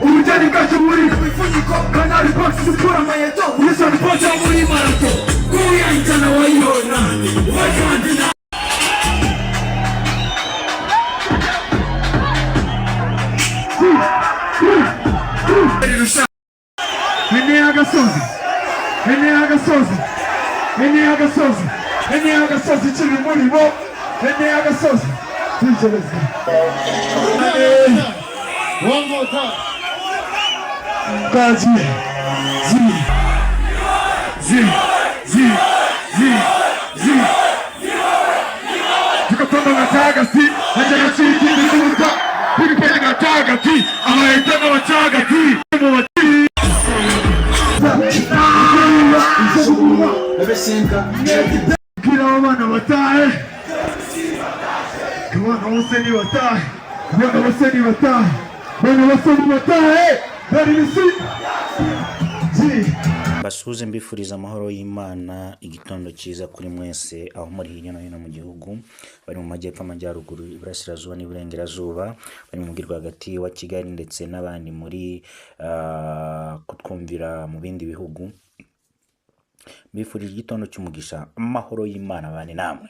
Ubugeni bwacu muri imifuniko. Canal Box dukura amayeto. Wilson Pocha muri marato. Kuyahitana wayibona. Wakandina. Ene agasozi, ene agasozi, ene agasozi, ene agasozi kiri muri bo, ene agasozi. Tekereza. One more time. Kaji zi zi zi zi zi tugatonda nka tagasi najyaga cyitinda biri nka tagati abaheta n'abacagati mu bati. Bwira abo bana batahe, abana bose nibatahe, abana bose nibatahe, abana bose nibatahe, bari bisi G. Basuhuze, mbifuriza amahoro y'Imana, igitondo cyiza kuri mwese aho muri hirya no hino mu gihugu, bari mu majyepfo, amajyaruguru, iburasirazuba n'iburengerazuba, bari mu mujyi rwagati wa Kigali ndetse n'abandi muri kutwumvira mu bindi bihugu. Mbifurije igitondo cy'umugisha, amahoro y'Imana abane namwe.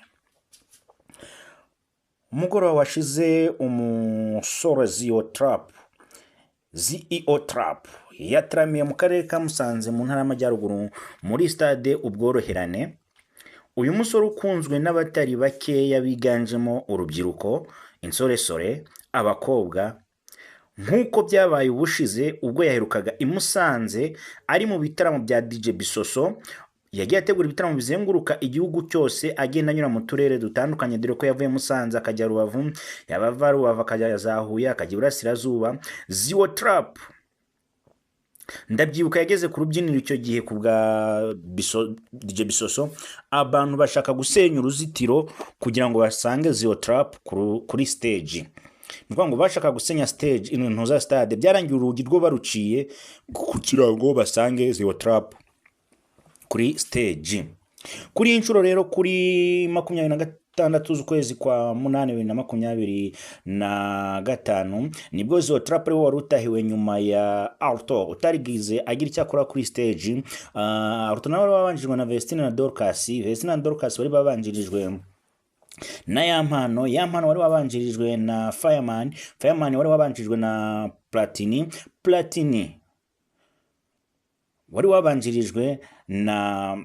Umugoroba washize umusore Zeo Trap, Zeo Trap, yataramiye mu karere ka Musanze mu ntara y'Amajyaruguru muri stade Ubworoherane. Uyu musore ukunzwe n'abatari bakeya biganjemo urubyiruko, insoresore, abakobwa, nk'uko byabaye ubushize ubwo yaherukaga i Musanze ari mu bitaramo bya DJ Bisoso. Yagiye ategura ibitaramo bizenguruka igihugu cyose, agenda anyura mu turere dutandukanye, dore ko yavuye Musanze akajya Rubavu, yaba ava Rubavu akajya za Huye, akajya Iburasirazuba. Zeo Trap, ndabyibuka yageze ku rubyiniro icyo gihe ku bwa DJ Bisoso, abantu bashaka gusenya uruzitiro kugira ngo basange Zeo Trap kuri stage. Ni ukuvuga ngo bashaka gusenya stage, intu za stade, byarangiye urugi rwo baruciye kugira ngo basange Zeo Trap kuri stage. Kuri iyi nshuro rero, kuri 26 z'ukwezi kwa munani 2025, nibwo Zeo Trap ariwe wari utahiwe nyuma ya Alto utarigize agira icyo akora kuri stage. Alto nawe wari wabanjirijwe na Vestine na Dorcas. Vestine na Dorcas bari babanjirijwe na Yampano. Yampano wari wabanjirijwe na Fireman. Fireman wari wabanjirijwe na Platini. Platini wari wabanjirijwe na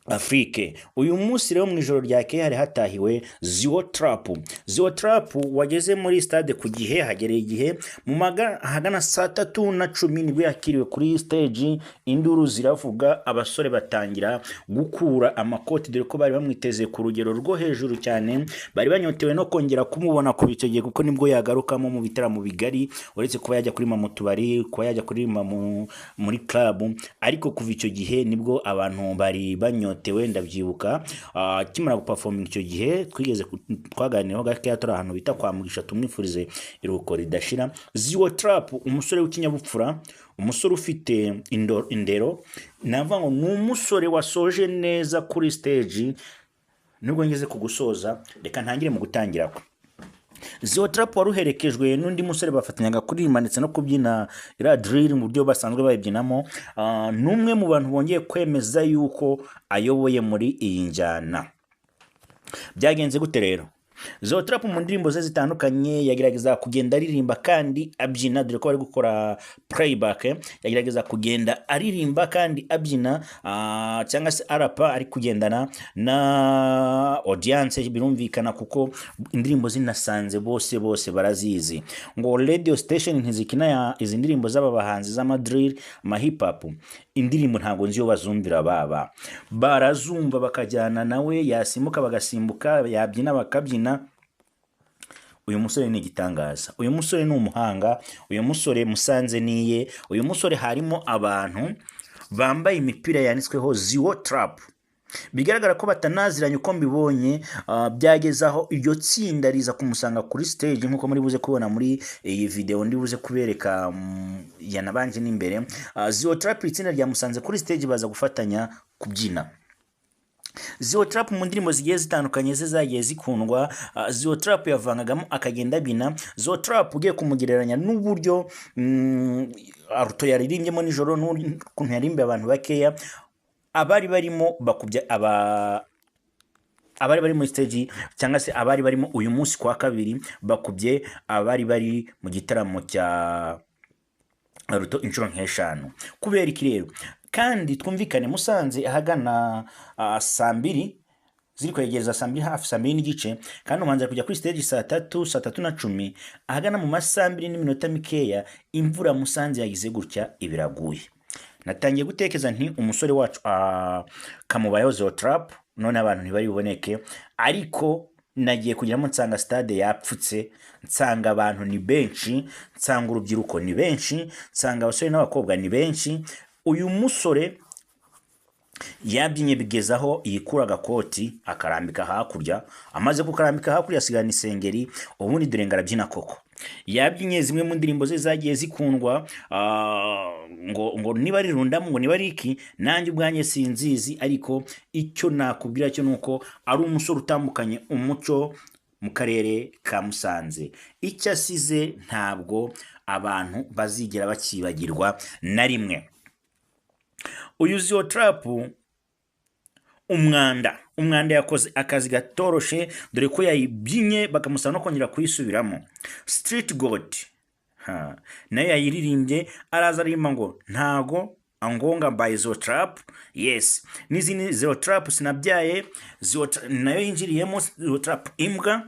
Afrique. Uyu munsi rero mu ijoro ryakeye hari hatahiwe Zeo Trap. Zeo Trap wageze muri stade ku gihe, hagereye igihe mu ahagana saa 3:10 nibwo yakiriwe kuri stage, induru ziravuga, abasore batangira gukura amakoti, dore ko bari bamwiteze ku rugero rwo hejuru cyane, bari banyotewe no kongera kumubona ku icyo gihe, kuko nibwo yagarukamo mu bitaramo bigari, uretse kuba yajya kuririmba mu tubari, kuba yajya kuririmba muri club, ariko kuva icyo gihe nibwo abantu bari banyotewe. Ndabyibuka akimara guperforminga icyo gihe twigeze twaganiraho gakeya turi ahantu bita kwa Mugisha, tumwifurize iruhuko ridashira. Zeo Trap, umusore w'ikinyabupfura, umusore ufite indero, navuga ngo ni umusore wasoje neza kuri stage. Nubwo ngeze ku gusoza, reka ntangire mu gutangira kwe. Zeo Trap wari uherekejwe n'undi musore bafatanyaga kuririmba ndetse no kubyina iriya drill mu buryo basanzwe bayibyinamo, ni umwe mu bantu bongeye kwemeza yuko ayoboye muri iyi njyana. Byagenze gute rero? Zeo Trap mu ndirimbo ze zitandukanye yagerageza kugenda aririmba kandi abyina, dore ko bari gukora playback, yagerageza kugenda aririmba kandi abyina, cyangwa se arapa ari kugendana na audience. Birumvikana kuko indirimbo zinasanze bose bose barazizi, ngo radio station ntizikina izi ndirimbo z'aba bahanzi z'amadrill, ama hip hop, indirimbo ntabwo nzi iyo bazumvira, baba barazumva bakajyana nawe, yasimbuka bagasimbuka, yabyina bakabyina. Uyu musore ni igitangaza, uyu musore ni umuhanga, uyu musore Musanze niye. Uyu musore harimo abantu bambaye imipira yanditsweho Zeo Trap, bigaragara ko batanaziranye uko mbibonye. Byageze aho iryo tsinda riza kumusanga kuri stage, nk'uko muri buze kubona muri iyi video ndi buze kubereka yanabanje n'imbere. Zeo Trap, itsinda ryamusanze kuri stage, baza gufatanya kubyina. Zeo Trap mu ndirimbo zigiye zitandukanye ze zagiye zikundwa, Zeo Trap yavangagamo akagenda abina. Zeo Trap ugiye kumugereranya n'uburyo Alto yaririmbyemo nijoro n'ukuntu yarimbiye abantu bakeya, abari barimo bakubye aba abari bari muri stage, cyangwa se abari barimo uyu munsi kwa kabiri bakubye abari bari mu gitaramo cya Alto inshuro nk'eshanu. Kubera iki rero? Kandi twumvikane, Musanze ahagana saa 2 ziri kwegereza saa 2, hafi saa 2:30, kandi umuhanzi ari kujya kuri stage saa 3, saa 3:10. Ahagana mu ma saa 2 n'iminota mikeya, imvura Musanze yagize gutya ibiraguye. Natangiye gutekereza nti umusore wacu kamubayeho Zeo Trap, none abantu ntibari buboneke. Ariko nagiye kugeramo nsanga stade yapfutse, nsanga abantu ni benshi, nsanga urubyiruko ni benshi, nsanga abasore n'abakobwa ni benshi. Uyu musore yabyinnye bigezaho yikura agakoti akarambika hakurya. Amaze kukarambika hakurya asigarana isengeri, ubundi dore ngo arabyina koko. Yabyinnye zimwe mu ndirimbo ze zagiye zikundwa, ngo niba ari rundamu, ngo niba ari iki, nanjye ubwanjye sinzizi. Ariko icyo nakubwira cyo nuko ari umusore utambukanye umuco mu karere ka Musanze. Icyo asize ntabwo abantu bazigera bakibagirwa na rimwe. Uyu Zeo Trap umwanda yakoze akazi gatoroshe, dore ko yayibyinnye bakamusaba no kongera kuyisubiramo. Street God ha, nayo yayiririmbye, araza aririmba ngo ntago angonga by Zeo Trap, yes, n'izindi Zeo Trap sinabyaye. Zeo nayo yinjiriyemo Zeo Trap imbwa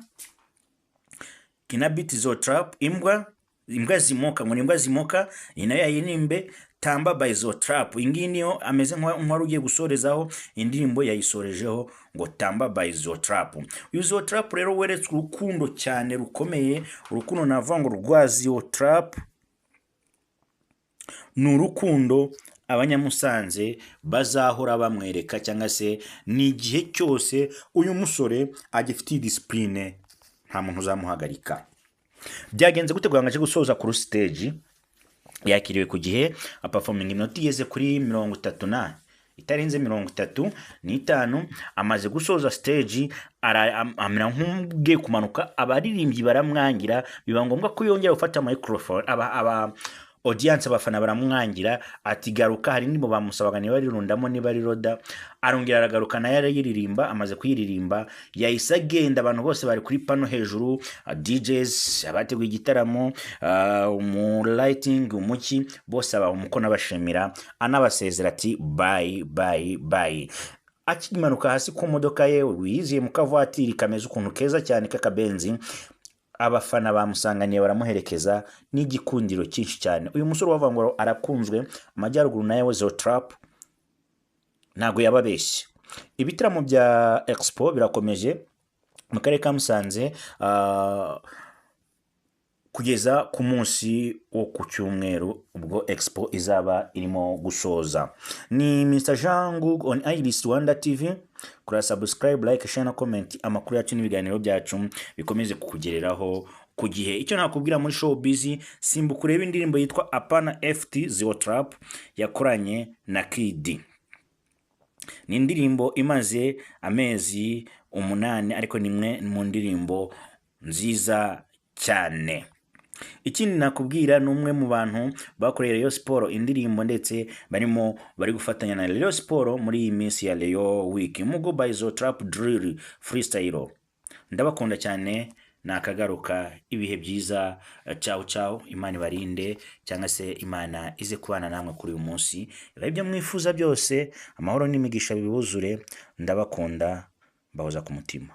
kinabiti, Zeo Trap imbwa, imbwa zimoka, ngo ni imbwa zimoka, iyi nayo yayiririmbe. Tamba by Zeo Trap, iyi ngiyi niyo ameze nk'uwari ugiye gusorezaho indirimbo, yayisorejeho ngo Tamba by Zeo Trap. Uyu Zeo Trap rero weretswe urukundo cyane rukomeye. Urukundo navuga ngo rwa Zeo Trap ni urukundo Abanyamusanze bazahora bamwereka, cyangwa se ni igihe cyose uyu musore agifitiye discipline, nta muntu uzamuhagarika. Byagenze gute kugira ngo aje gusoza kuri stage? Yakiriwe ku gihe, aperforminga iminota igeze kuri 30 na itarenze 35. Amaze gusoza stage amera nk'ugiye kumanuka, abaririmbyi baramwangira, biba ngombwa ko yongera gufata microphone. Aba audience, abafana baramwangira ati garuka, hari indirimbo bamusabaga, niba rirundamo, niba ari roda. Arongera aragaruka, nayo arayiririmba. Amaze kuyiririmba yahise agenda. Abantu bose bari kuri pano hejuru, DJs, abateguye igitaramo, umu lighting, umuki, bose abaha umukono, abashimira, anabasezera ati bye bye bye. Akimanuka hasi ku modoka ye, wiyiziye mu kavatiri kameze ukuntu keza cyane k'akabenzi, abafana bamusanganiye baramuherekeza n'igikundiro cyinshi cyane. Uyu musore bavuga ngo arakunzwe Amajyaruguru, nawe Zeo Trap ntabwo yababeshye. Ibitaramo bya Expo birakomeje mu karere ka Musanze kugeza ku munsi wo ku cyumweru, ubwo Expo izaba irimo gusoza. Ni Mr Jean Gug on Iris Rwanda TV. Kora subscribe, like, share na comment, amakuru yacu n'ibiganiro byacu bikomeze kukugereraho ku gihe. Icyo nakubwira muri showbiz, simbuka urebe indirimbo yitwa Apana FT Zeo Trap yakoranye na Kid. Ni indirimbo imaze amezi 8, ariko ni imwe mu ndirimbo nziza cyane. Ikindi nakubwira, ni umwe mu bantu bakoreye Rayon Sport indirimbo, ndetse barimo bari gufatanya na Rayon Sport muri iyi minsi ya Rayon Week. Mugo by Zeo Trap Drill Freestyle. Ndabakunda cyane, nakagaruka. Ibihe byiza, ciao ciao. Imana ibarinde, cyangwa se Imana ize kubana namwe kuri uyu munsi, ibahe ibyo mwifuza byose, amahoro n'imigisha bibuzure. Ndabakunda, mbahoza ku mutima.